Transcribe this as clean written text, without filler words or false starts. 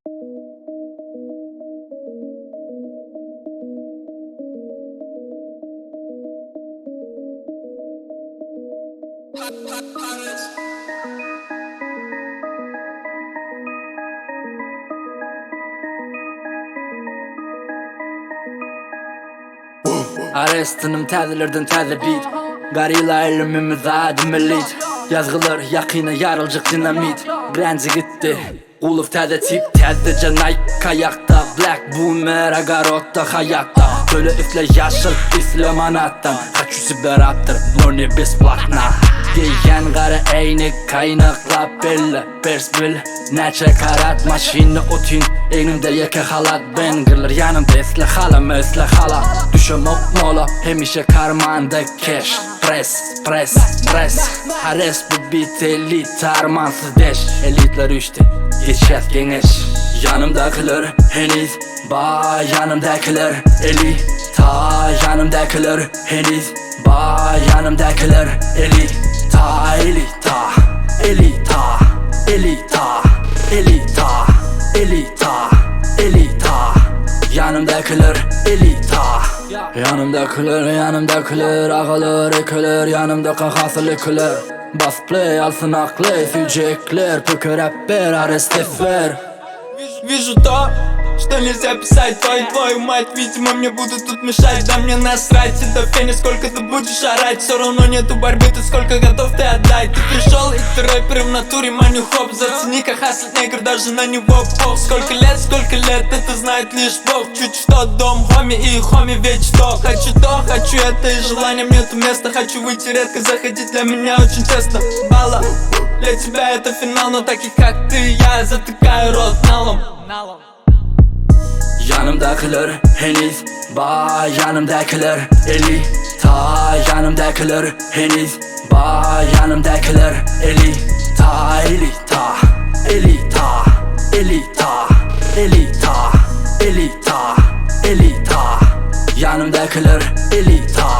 Arestinim täzelerden täze beat. Gorilla elimimiz adym elit. Ýazgylar ýakyna ýaryljak dinamit. Gränji gitdi. Gulow täze tip täzeje Nike aýakda Black boomer agarodda haýatda Töle isle ýaşyl isle manatdan Haçu sibe raptor no ne besplatna Geýýän gara äýnek kaýnaklap belle Pers bil näçe karat maşynda otyn Egnimde ýeke halat Bengerler ýanymda isle halama isle hala Düşemok mola hemişe karmanda keş Press press press Hares bu bit elit armansyz deş Elitler üçde geçýäs geňeş Ýanymdakylar heniz ba Ýanymdakylar elita Ýanymdakylar heniz ba Ýanymdakylar elita elita elita elita elita elita elita Ýanymdakylar elita Ýanymdakylar ýanymdakylar agalar ekeler Ýanymdaka hasyl ekiler Bas play alsyn akly süýjekler Pökeräp ber arest ber. Вижу то, что нельзя писать. Твою, твою мать, видимо мне будут тут мешать. Да мне насрать, и до фени сколько ты будешь орать. Все равно нету борьбы, ты сколько готов ты отдать. Ты пришел и ты рэпер в натуре, маню хоп. Зацени, как хаслит негр, даже на него пох. Сколько лет, сколько лет, это знает лишь Бог. Чуть что, дом, хоми и хоми ведь что. Хочу то, хочу это и желанием нету места. Хочу выйти редко, заходить для меня очень тесно. Балла, для тебя это финал, но таких как ты я затыкаю рот налом. Ýanymdakylar heniz ba Ýanymdakylar elita Ýanymdakylar heniz ba Ýanymdakylar elita elita elita elita elita elita elita Ýanymdakylar elita.